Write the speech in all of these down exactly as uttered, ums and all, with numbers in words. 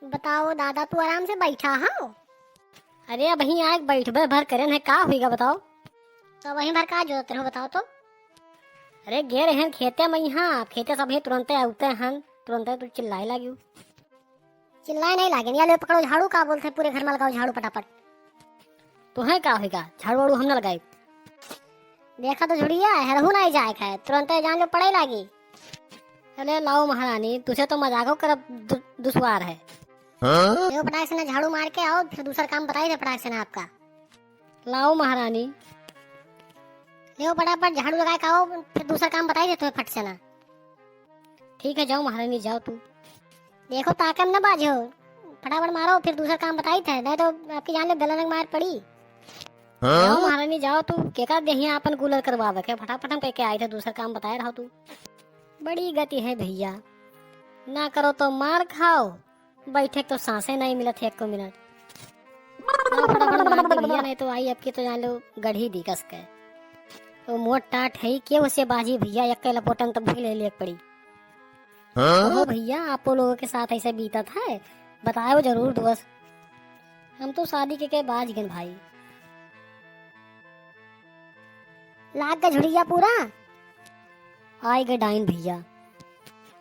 बताओ दादा, तू आराम से बैठा हो? अरे, अबहीं आइके बैठबे भर करेन है, का हुइगा बताओ? तो वहीं भर का जोतत रहो, बताओ तो? अरे, गे रहेन खेते मइहाँ, खेते से अबहीं तुरंते अउते हन, तुरंते तू चिल्लाए लागियो। चिल्लाए नहीं लागे, या ले पकड़ो झाड़ू, का बोलत है, पूरे घर में लगाओ झाड़ू फटाफट। तुहैं का होइगा, झाड़ू वाड़ू हम न लगाई। देखा तो झुड़िया, हेरहू नहीं जाए खाए, तुरंते जान लो पड़े लागी। अरे लाओ महारानी, तुझे तो मजाको करब दु-, दुश्वार है। हाँ? ले फटाक से ना झाड़ू मार के आओ, फिर दूसरा काम बताई दे फटाक से ना आपका। लाओ महारानी। ले फटाफट झाड़ू लगाए के आओ, फिर दूसरा काम बताई दे तुम्हें फट से ना। ठीक है, जाओ महारानी, जाओ तू। देखो, ताकम न बाजो, फटाफट मारो, फिर दूसरा काम बताई थे, नहीं तो आपकी जान ले बेलनक मार पड़ी। हाँ? जाओ महारानी, जाओ तू, केका देहिया आपन कूलर करवावे के, फटाफट हम कह के आई थे, दूसरा काम बताए रहो तू। बड़ी गति है भइया, ना करो तो मार खाओ, बैठे तो सांसे नहीं मिलत है एको मिनट। हाँ, फटाफट मार दे भइया, नहीं तो आई आपकी तो जान लो गढ़ी दी कस के। वो मोट टाट है, के उसे बाजी भइया, एक लपोटन तो भूल ले पड़ी। हाँ? ओहो भइया, आपो लोगों के साथ ऐसे बीतत है, बताओ जरूर दोस्त। हम तो शादी के, के बाज गन भाई। लाग गए झुड़िया पूरा? आए गए डाइन भइया।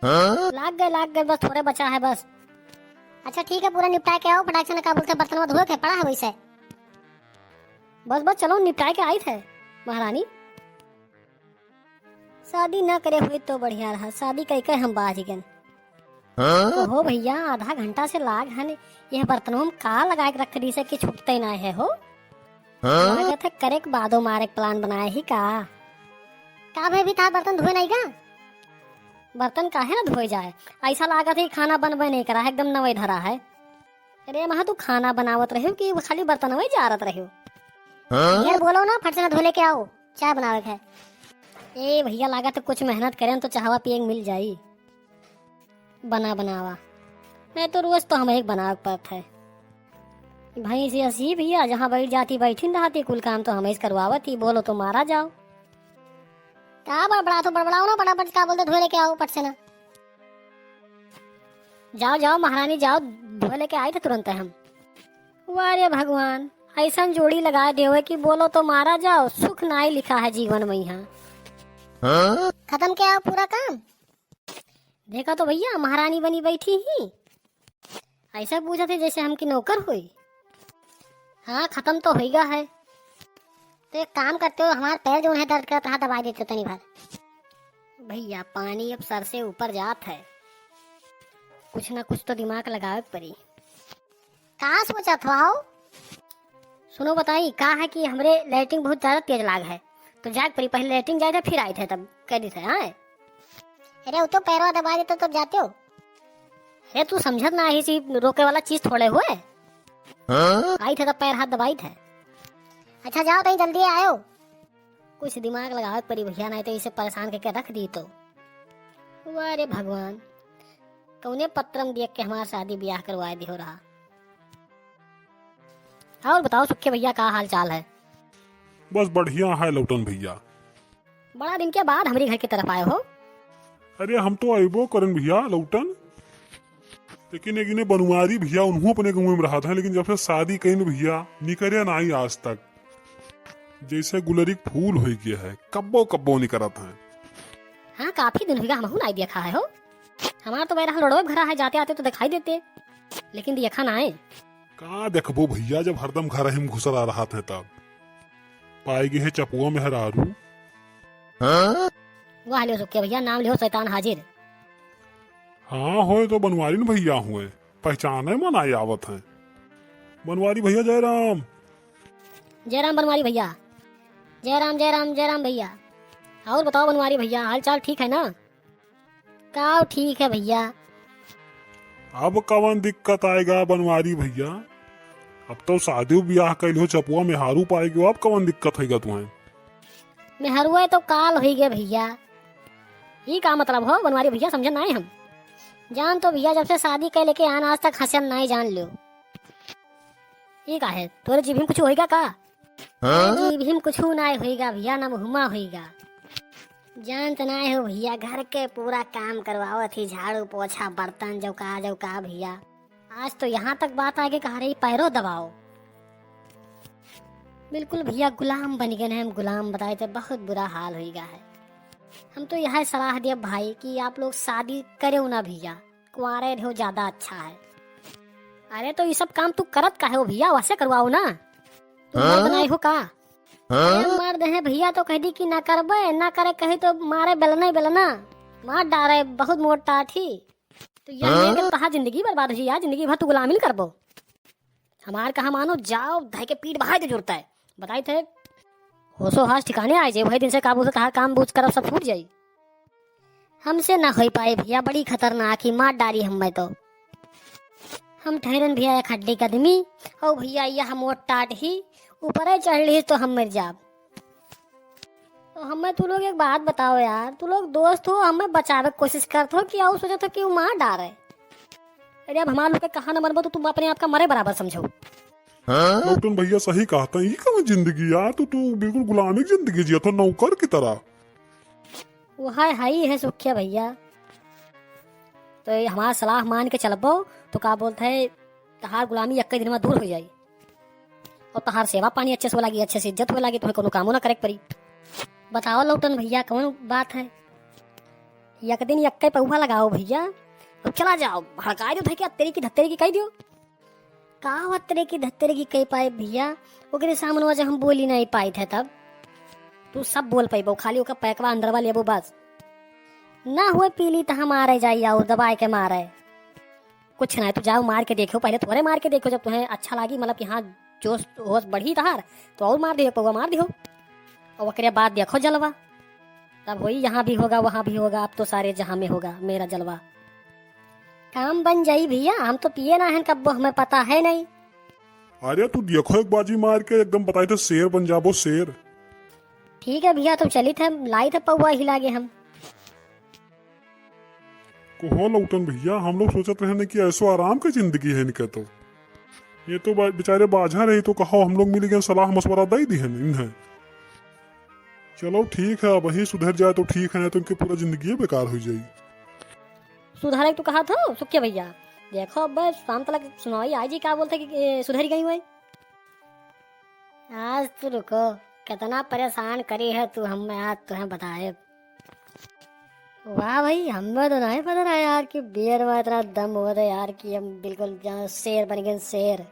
हाँ? लाग गए, लाग गए, बस थोड़े बचा है बस। अच्छा ठीक है, पूरा निपटा के आओ फटाक से, ना का बोलते बर्तन में धोए के पड़ा है वैसे। बस, बस, चलो निपटाए के आई थे महारानी। शादी ना करे हुई तो बढ़िया रहा, शादी कई के हम बाज गन। हाँ? तो हो भइया, आधा घंटा से लाग हन, यह बर्तनों में का लगा के रख दी से कि छूटते ना है हो? हाँ? लागत है करे के बादो मारे के plan बनाए ही का? का भाई, भी तार बर्तन धोए नहीं का? बर्तन काहे ना धोए जाए, ऐसा लागत है खाना बनबे नहीं करा है, एकदम नवे धरा है। अरे महा, तू खाना बनावत रहे हो कि वो खाली बर्तन में जारत रहे हो? हाँ? यार बोलो ना, फट से ना धो लेके आओ, चाय बनावे के है। ए भइया, लागत कुछ मेहनत करें तो चाहवा पिए के मिल जाई। बना बनावा, नहीं तो रोज तो हम एक बनावे के पड़त है। भैंस ऐसी भइया, जहाँ बैठ जाती बैठी न रहती, कुल काम तो हम ही करवावत ही, बोलो तो मारा जाओ। का बड़बड़ा तो बड़बड़ाओ ना, फटाफट का बोलते धोए लेके आओ पट से ना। जाओ, जाओ महारानी, जाओ, धो लेके आए थे तुरंत हम। वाह रे भगवान, ऐसन जोड़ी लगा देवे कि बोलो तो मारा जाओ, सुख नाई लिखा है जीवन में यहाँ। हाँ? खत्म क्या पूरा काम? देखा तो भइया, महारानी बनी बैठी ही, ऐसा पूछत है जैसे हमकी नौकर होई। हाँ, खत्म तो होइगा है। तो एक काम करते हो, हमार पैर जौन है दर्द करत रहा, दबा देते हो तनी भर। भइया, पानी अब सर से ऊपर जात है, कुछ ना कुछ तो दिमाग लगावे के पड़ी। का सोचत हो आओ? सुनो बताई, का है कि हमरे लैट्रिन बहुत ज्यादा तेज लाग है, तो जाए के पड़ी, पहले लैट्रिन जाए थे, फिर आए थे, तब कह दी थे। हाँ, अरे वो तो पैरवा दबा देते तब जाते हो। अरे तू समझत ना है, इसी रोके वाला चीज थोड़े हुए। हाँ? आई थे तो पैर हाथ दबाई थे। अच्छा जाओ, तई जल्दी आयो। कुछ दिमाग लगावे के पड़ी भइया, नहीं तो इसे परेशान करके रख दी तो। वाह रे भगवान, कौने पत्रम देख के हमार शादी ब्याह करवाए दिहो रहा। और बताओ सुखे भइया, का हाल चाल है? बस बढ़िया है लौटन भइया। बड़ा दिन के बाद हमरी घर की तरफ आए हो। अरे हम तो अइबो करन भइया लौटन, लेकिन एक इन्हें बनवारी भइया, उन्हों अपने गाँव में रहत हैं, लेकिन जब से शादी कइन भइया, निकरे नाई आज तक। जैसे गुलरी के फूल होई गया है, कब्बो कब्बो निकरत हैं। हाँ, काफी दिन होइगा, हमहू नाई देखा है हो। हमार तो बहरहाल रोडवे पे घरा है, जाते आते तो दिखाई देते, लेकिन देखा ना है। का देखबो भइया, जब हरदम घर ही में घुसरा रहत है तब। पाए गए है चपुआ मेहरारू। वाह लियो सुखे भइया, नाम लियो शैतान हाजिर। हाँ, होए तो बनवारी न भइया हुए, पहचाने में नाई आवत हैं। बनवारी भइया जय राम। जय राम बनवारी भइया। जय राम, जय राम, जय राम भइया। और बताओ बनवारी भइया, हाल चाल ठीक है ना? का ठीक है भइया। अब कवन दिक्कत आएगा बनवारी भइया? अब तो शादी ब्याह कैल हो, चपुआ मेहारू पाए गयो, अब कवन दिक्कत होइगा तुम्हें? मेहरुआ तो काल होई गए भइया। ई का मतलब हो बनवारी भइया, समझन नाई हम। जान तो भइया, जब से शादी कर लेके आन आज तक हंसन नाई जान लियो। ई का है, तोरे जीभ में कुछ होइगा का? हाँ? अरे जीभ में कुछ नाई होइगा भइया, ना मुहमा होइगा। जानत नाई हो भइया, घर के पूरा काम करवावत ही, झाड़ू पोछा बर्तन जौका जौका भइया। आज तो यहाँ तक बात आगे कहा रही, पैरों दबाओ। बिल्कुल भैया, गुलाम बन गए हैं हम, गुलाम। बताए थे, बहुत बुरा हाल हुई गया है। हम तो यह सलाह दिया भाई कि आप लोग शादी करो ना भैया, कुंवारे रहो, ज्यादा अच्छा है। अरे तो ये सब काम तू करत काहे हो भैया, वैसे करवाओ ना। तू हाँ? मर्द नहीं हो का? हाँ? अरे मर्द है भैया, तो कह दी कि ना करबे, ना करे कही तो मारे बेलना ही बेलना, मार डारे, बहुत मोट टाट ही। तो यार हाँ? ये अगर तहार जिंदगी बर्बाद हो जाई यार, जिंदगी भर तू गुलामी करबो। हमार कहा मानो, जाओ धै के पीठ बहाय दे जुरता है। बताई थे, होशो हास ठिकाने आए जे, वही दिन से का बोलते तहार काम बूझ करब सब छूट जाई। हमसे ना होई पाए भैया, बड़ी खतरनाक ही, मार डारी हमें तो। हम ठहरन भैया एक हड्डी के आदमी, और भैया यह मोट टाट ही ऊपर चढ़ ली तो हम मर जाब। तो हमें तू लोग एक बात बताओ यार, तू लोग दोस्त हो, हमें बचावे के कोशिश करत हो कि और सोचत हो कि वो मार डारे? अरे अब हमार लोग के कहा न मनबो तो तुम अपने आप का मरे बराबर समझो। हाँ? लौटन भैया सही कहता है, ये कौन जिंदगी यार, तू, तू बिल्कुल गुलामी की जिंदगी जिया तो नौकर की तरह। वो है, है ही है सुखिया भैया। तो ये हमार सलाह मान के चलबो तो का बोलत है, तहार गुलामी एक दिन में दूर हो जाई और तहार सेवा पानी अच्छे से हो लागी, अच्छे से इज्जत हो लागी, तुम्हें कोनो कामो ना करे के पड़ी। बताओ लौटन भैया, कौन बात है? एक दिन यक्के पौहा लगाओ भैया, अब चला जाओ, भड़काए दो थे क्या, तेरी की धत्तेरी की कह दियो। का हत्तेरी की धत्तेरी की कह पाए भैया, ओकरे सामने वजह हम बोली नहीं पाए थे तब। तू सब बोल पाइबो, खाली ओकर पैकवा अंदरवा लेबो बस। ना हुए पीली त हम आ रहे जाई और दबाए के मारे। कुछ ना, तू जाओ मार के देखो, पहले थोड़े मार के देखो, जब तुम्हें अच्छा लागी, मतलब कि हाँ जोश होश बढ़ी तहार, तो और मार दियो, पौवा मार दियो, और ओकरे बाद देखो जलवा, तब होई यहाँ भी होगा, वहाँ भी होगा, अब तो सारे जहाँ में होगा मेरा जलवा। काम बन जाई भैया, हम तो पिए ना हैं कब्बो, हमें पता है नहीं। अरे तू देखो एक बाजी मार के, एकदम बताई थे शेर बन जाबो शेर। ठीक है भैया, तो चली थे, लाई थे पौवा हिला के हम। कहो लौटन भैया, हम लोग सोचत रहे न कि ऐसो आराम के जिंदगी है इनके तो। ये तो बा-, बेचारे बाझा रही तो कहो हम लोग मिल गए, सलाह मशवरा दे दी है इन्हें। चलो ठीक है, अब वही सुधर जाए तो ठीक है, नहीं तो इनकी पूरा जिंदगी बेकार हो जाई। सुधारे तू कहा था सुखिया भैया, देखो अब शाम तक सुनाई आई जी का बोलते कि ए, सुधर गई हुई। आज तू रुको, कितना परेशान करी है तू हमें, आज तुम्हें बताए। वाह भाई, हमें तो नहीं पता रहा यार कि बियर में इतना दम होता है यार कि हम बिल्कुल जानो शेर बन गए शेर।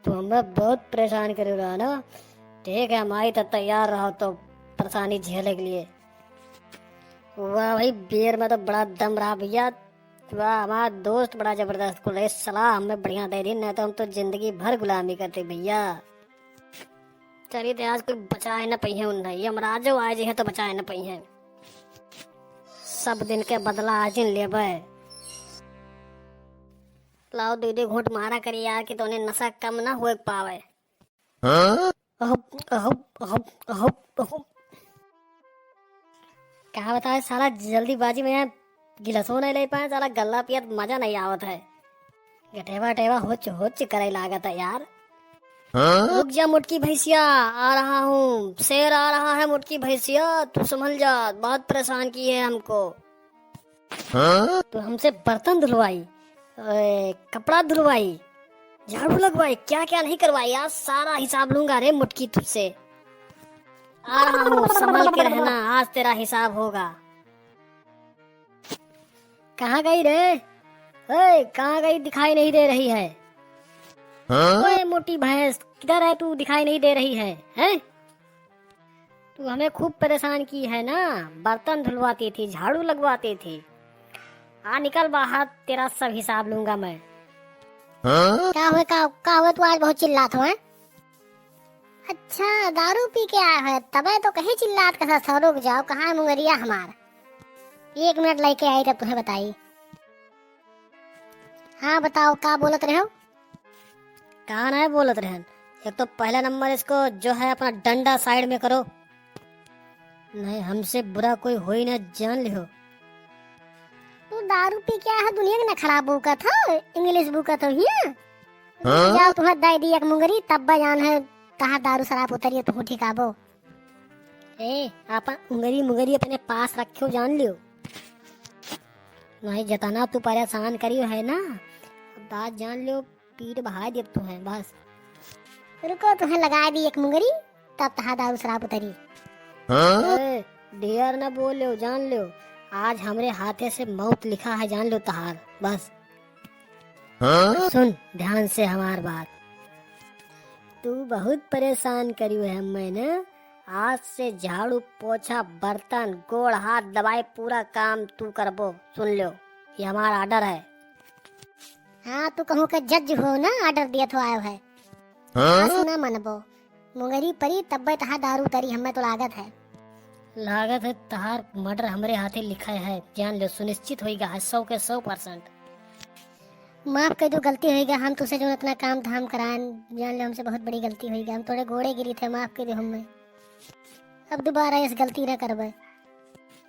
तू हमें बहुत परेशान करे रहा ना। ठीक है, हम आई तो तैयार रहो तो परेशानी झेले के लिए। वाह भाई, बियर में तो बड़ा दम रहा भैया। वाह, हमारा दोस्त बड़ा जबरदस्त कुल है, सलाह हमें बढ़िया दे दी, नहीं तो हम तो जिंदगी भर गुलामी करते भैया। चलिए तो आज कोई बचाए न पइहे उन्हें, यमराजो आए जे हैं तो बचाए न पइहे। सब दिन के बदला आज इन लेबे। लाओ दो दो घूंट मारा करी यार कि तोने नशा कम ना होए पावे। हाँ? अहब, अहब, अहब, अहब, अहब। का बताए साला, जल्दीबाजी में यहाँ गिलासो नहीं ले पाए, साला गल्ला पियत मजा नहीं आवत है। गटेवा टेवा होच होच करे लागत है यार। हाँ? रुक जा मोटकी भैंसिया, आ रहा हूँ, शेर आ रहा है मोटकी भैंसिया, तू संभल जा, बहुत परेशान की है हमको। हाँ? तू हमसे बर्तन धुलवाई, ए, कपड़ा धुलवाई, झाड़ू लगवाई, क्या क्या नहीं करवाई, आज सारा हिसाब लूंगा रे मोटकी तुझसे। आ रहा हूँ, संभल के रहना, आज तेरा हिसाब होगा। कहाँ गई रे? ओए, कहाँ गई, दिखाई नहीं दे रही है? हाँ? ओए मोटी भैंस, किधर है तू, दिखाई नहीं दे रही है, हैं? तू हमें खूब परेशान की है ना, बर्तन धुलवाती थी, झाड़ू लगवाती थी, आ निकल बाहर, तेरा सब हिसाब लूंगा मैं। हाँ? का हुए, का, का हुए, तू आज बहुत चिल्लात हो, हैं? अच्छा, दारू पी के आए हो, तबे तो कहीं चिल्लात कसा था, रुक जाओ, कहाँ है मुंगरिया हमार? एक मिनट लेके आई तब तुम्हें बताई। हाँ बताओ, का बोलत रहे हो? का नहीं बोलत रहन, एक तो पहला नंबर इसको जो है अपना डंडा साइड में करो, नहीं हमसे बुरा कोई होई ना जान लिहो। तू दारू पी के आया है, दुनिया के ना खराब बूकत हो, इंग्लिश बूकत हो हिया। हाँ? जाओ तुम्हें दे दी एक मुंगरी, तब जान है कहाँ दारू शराब उतरी है, तू ठिकाबो। ए, आपन उंगरी मुंगरी अपने पास रखियो, जान लियो। नहीं, जतना तू परेशान करियो है ना, दांत जान लो, पीठ बहाय देब तुहें बस। रुको, तुहें लगाय दी एक मुंगरी, तब तहार दारू शराब उतरी। हाँ? ए, ढेर न बोलो, जान लो, आज हमरे हाथे से मौत लिखा है, जान लो तहार, बस। हाँ? सुन ध्यान से हमार बात, तू बहुत परेशान करियो है हमें ना। आज से झाड़ू, पोछा, बर्तन, गोड़, हाथ दबाए, पूरा काम तू करबो। सुन लो, ये हमार order है। हाँ, तू कहूँ का जज हो ना, order दिया तो आयो है। हाँ? आज ना मनबो, मुंगरी परी तब्बे तहार दारू उतरी, हमें तो लागत है। लागत है तहार murder हमरे हाथे लिखा है, जान लो, सुनिश्चित होइगा है, सौ के सौ percent। माफ कर दो, गलती होइगा, हम तुसे जो इतना काम धाम कराएन, जान लो, हमसे बहुत बड़ी गलती होइगा, हम तोरे गोड़े गिरी थे, माफ कर दो हमें, अब दोबारा इस गलती ना करबे।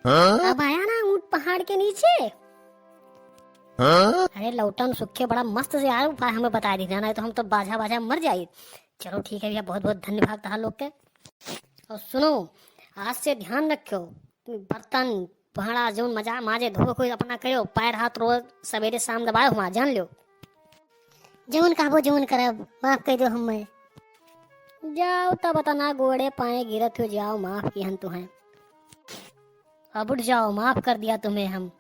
हाँ? अब आया ना ऊंट पहाड़ के नीचे। हाँ? अरे लौटन सुखे बड़ा मस्त से यार उपाय हमें बताय दी, जाना है तो हम तो बाझा बाझा मर जाई। चलो ठीक है भैया, बहुत बहुत धन्यवाद तहार लोग के। और सुनो, आज से ध्यान रखो, बर्तन भाड़ा जौन मजा माजे धोवे कोई अपना करो, पैर हाथ रोज सवेरे शाम दबाए हुआ, जान लो। जौन कहबो जौन करब, माफ कर दो हमें। जाओ तब तना गोड़े पाए गिरत हो, जाओ माफ किहन तुहें। अब उठ जाओ, माफ कर दिया तुम्हें हम।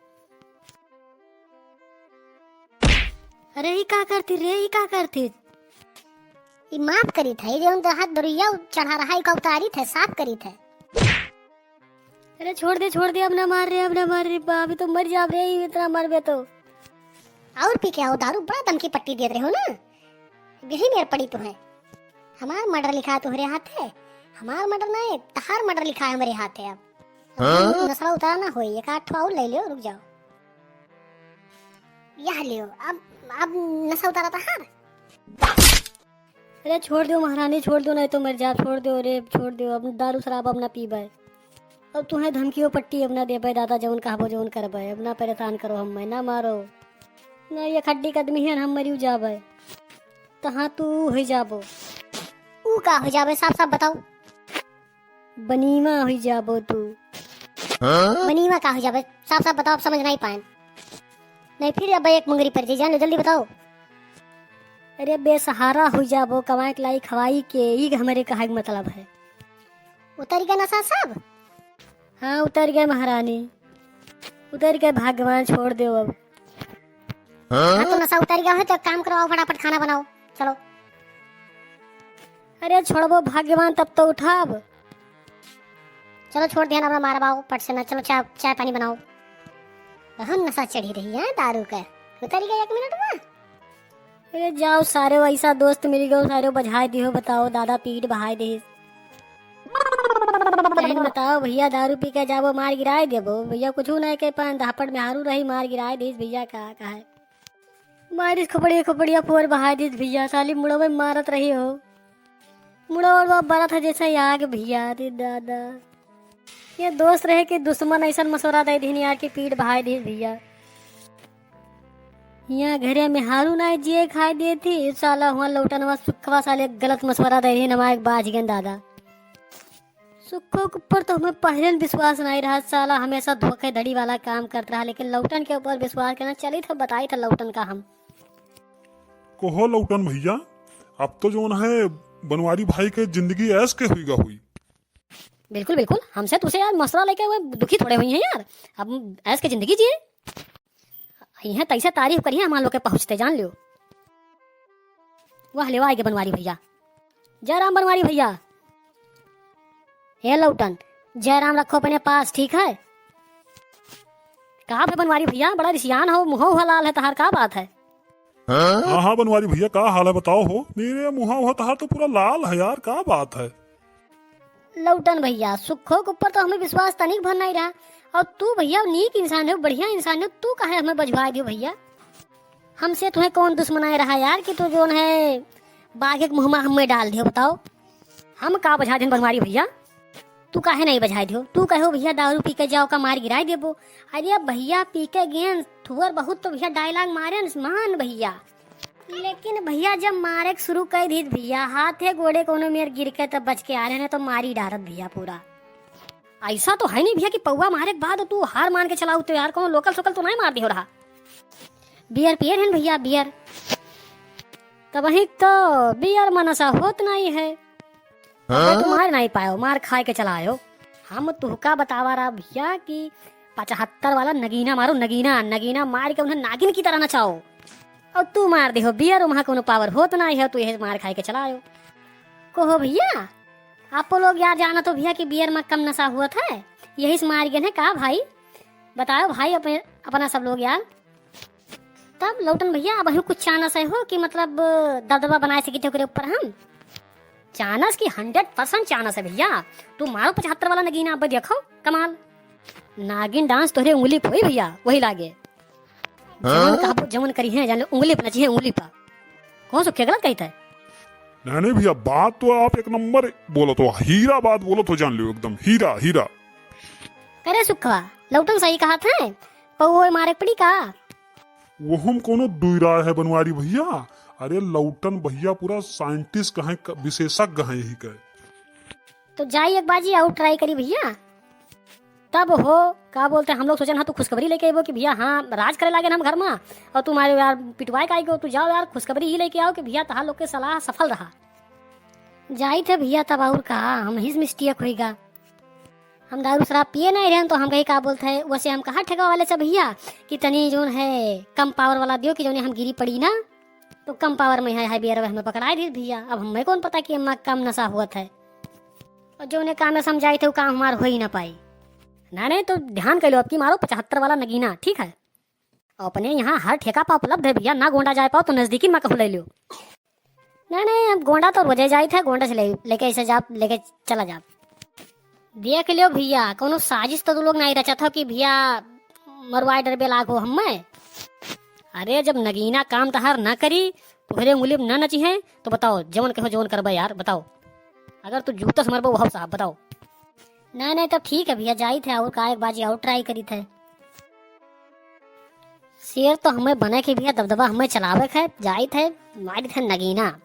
अरे ई का करती रे, ई का करती? ई माफ करी थे, जौन तो हाथ दरुइया चढ़ा रहा है, का उतारी थे, साफ करी थे। अरे छोड़ दे, छोड़ दे, अब ना मार रे, अब ना मार रे, बा-, अभी तो मर जाब रे, इतना मरबे तो। और पी के आओ दारू, बड़ा दम की पट्टी देत रहे हो ना, यही मेर पड़ी तुहें। हमार murder लिखा है तुहरे हाथे, हमार murder ना है, तहार murder लिखा है हमरे हाथे। अब हाँ? नशा उतारा ना होई, एक आध ठो और ले लियो, रुक जाओ। यह लियो, अब, अब नशा उतारा तहार। अरे छोड़ दो महारानी, छोड़ दो, नहीं तो मर जाब, छोड़ दो रे, छोड़ दो, अब दारू शराब अब ना पीबे। अब तुहें धमकियो पट्टी अब ना देबे दादा, जौन कहबो जौन करबे, अब ना परेशान करो हमें, ना मारो, ना ये खड्डी कदमी है, हम मरियो जाबे। तहाँ तू हो जाबो। ऊ का हो जाबे, साफ साफ बताओ। बनीमा हो जाबो तू। हाँ? बनीमा का हो जाबे, साफ साफ बताओ, अब समझ नहीं पाए। नहीं फिर अब एक मुंगरी पर जी, जान लो, जल्दी बताओ। अरे बेसहारा हो जाबो, कमाए के लाई खवाई के, ई हमरे कहे के मतलब है। उतर गया नशा सब? हाँ, उतर गए महारानी, उतर गए, भगवान छोड़ दो अब। हाँ, तो नशा उतर गया है तो एक काम करो, आओ फटाफट खाना बनाओ, चलो। अरे छोड़बो भाग्यवान, तब तो उठाब। चलो छोड़ दिया ना, अपना मार बाओ पट से ना, चलो चाय, चाय पानी बनाओ। बहुत नशा चढ़ी रही है दारू का, उतर गया एक मिनट में। अरे जाओ सारे, वैसा दोस्त मिल गयो, सारे बझाए दिहो, बताओ दादा पीठ बहाए दे। कहन बताओ भैया, दारू पी के जाबो मार गिराए देबो भैया, कुछ नहीं कह पान, धापड़ में हारू रही, मार गिराए दीस भैया, का कहे। मारिस खोपड़िया खोपड़िया फोर बहाए दीस भैया, साली मुड़वे मारत रही हो। मुड़वा उड़वा बरत है जैसे आग भैया, अरे दादा। ये दोस्त रहे कि दुश्मन, ऐसन मशवरा दे दीन यार कि पीठ बहाए दीस भैया। यहाँ घरे में हारू ना जिए खाए दिए थी, साला हुआ लौटनवा सुखवा साले गलत मशवरा दे दीन, हमारे बाज गए दादा। सुखो के ऊपर तो हमें पहले न विश्वास नहीं रहा, साला हमेशा धोखेधड़ी वाला काम करता रहा, लेकिन लौटन के ऊपर विश्वास करना चली था, बताई था लौटन का हम। कहो लौटन भैया, अब तो जौन है बनवारी भाई के जिंदगी ऐश के हुईगा हुई। बिल्कुल, बिल्कुल, हमसे तुसे यार मशवरा लेके हुए दुखी थोड़े हुई हैं यार, अब ऐश के जिंदगी जिए। यहाँ तैसे तारीफ करिए हमार लोग के पहुँचते, जान लियो। वाह, लेवा आइगे बनवारी भैया। जय राम बनवारी भैया। हे लौटन, जय राम रखो अपने पास, ठीक है? का भे बनवारी भैया, बड़ा रिसियान हो, मुँहो हुआ लाल है तहार, का बात है? हाँ, हाँ बनवारी भैया, का हाल है बताओ हो? मेरे मुँहा हुआ तहार तो पूरा लाल है यार, का बात है? लौटन भैया, सुखो के ऊपर तो हमें विश्वास तनिक भर नहीं रहा। और तू भैया नीक इंसान हो, बढ़िया इंसान हो, तू काहे हमें बझवाए दियो भैया? हमसे तुम्हें कौन दुश्मनाई रहा यार कि तू जौन है बाघ के मुँह में हमें डाल दियो, बताओ? हम का बझा देन बनवारी भैया? तू काहे नहीं बझाए दियो? तू कहो भैया दारू पी के जाओ का मार गिराए देबो। अरे भैया पी के गेन थोर बहुत तो भैया dialogue मारे न मान भैया। लेकिन भैया जब मारे के शुरू कर दी भैया, हाथे गोड़े कोनो मेर गिर के तब बच के आ रहे हैं तो मारी डारत भैया पूरा। ऐसा तो है नहीं भैया कि पौवा मारे के बाद तू हार मान के चलाऊ तो यार, कोनो लोकल सोकल तो नहीं मार दियो रहा? बियर पिए रहन भइया, बियर। तबहिक तो बियर मा नसा होत नाहीं है। अबे तू मार नाहीं पायो, मार खाए के चला आयो। हम तुहका बतावा रहा भइया कि पचहत्तर वाला नगीना मारो, नगीना, नगीना मार के उन्हें नागिन की तरह नचाओ। अउर तू मार देहो बियर, उहाँ कउनो पावर होत नाहीं है, तू यही मार खाए के चला आयो। कहो भइया, आपो लोग यार जानत हो भइया कि बियर मा कम नसा होत है, यही से मार गए हैं का भाई? बताओ भाई अपने, अपना सब लोग यार। तब लौटन भइया, अबहियो कुछ चानस है हो कि मतलब दबदबा बनाए सकित है ओकरे ऊपर हम? चानस की hundred percent चानस है भइया। तू मारो पचहत्तर वाला नगीना, अब देखो कमाल। नागिन dance तोहरे उंगली पे होई भइया, वही लागे। जवन कहबो, जवन करिहैं, जान ले उंगली पे नचिहैं, उंगली पे। कौन सो क्या गलत कहित है? नहीं, नहीं भइया, बात तो आप एक नंबर बोलत हो, हीरा बात बोलत हो, जान लियो एकदम हीरा, हीरा। करे सुखवा, लौटन सही कहत है, पौओ मारे पड़ी का? वो हम कौनो दुई राय है बनवारी भइया। अरे लौटन भइया पूरा scientist कहें, क-, विशेषज्ञ हैं यही के। तो जाई एक बाजी और try करी भइया। तब हो, का बोलते हैं, हम लोग सोचन, हाँ, तू खुशखबरी लेके अइबो कि भइया, हाँ, राज करे लागे ना हम घर मा, और तू मारे यार पिटवाए का आइगो, तू जाओ यार, खुशखबरी ही लेके आओ कि भइया, तहार लोग के सलाह सफल रहा। जाइत है भइया, तब और का, हम ही से mistake होइगा। हम दारू शराब पिए नाहीं रहन, तो हम कही का बोलते हैं, वैसे हम कहा ठेका वाले से भइया कि तनी जौन है कम power वाला दियो कि जौने हम गिरी पड़ी ना, तो कम power मा है, है बियर हमें पकड़ाए दी भइया। अब हमें कौन पता कि हमें कम नसा होत है, और जौने काम में समझाई थे वो काम हमार हो ही ना पाई। ना नहीं तो ध्यान कर लो, अब की मारो पचहत्तर वाला नगीना, ठीक है? अपने यहाँ हर ठेका पर उपलब्ध है भइया, ना गोंडा जाए पाओ तो नजदीकी मा कहूँ ले लियो। नहीं, नहीं, अब गोंडा तो रोजे जाइत है, गोंडा से ले, लेके ऐसे जा, लेके चला जा। देख लियो भइया, कौनो साजिश तो तू लोग नाहीं रचत हो कि भइया मरवाए डरबे लाग हो हमें। अरे जब नगीना काम तहार ना करी, तोहरे उंगली पे ना नचिहैं, तो बताओ, जवन कहो जवन करबे यार, बताओ। अगर तू जूता से मरबो, वह साहब, बताओ। नहीं, नहीं, तब ठीक है भइया, जाइत है और का एक बाजी और try करित है। शेर तो हमें बने के भइया, दबदबा हमें चलावे के है, जाइत है, मारित है नगीना।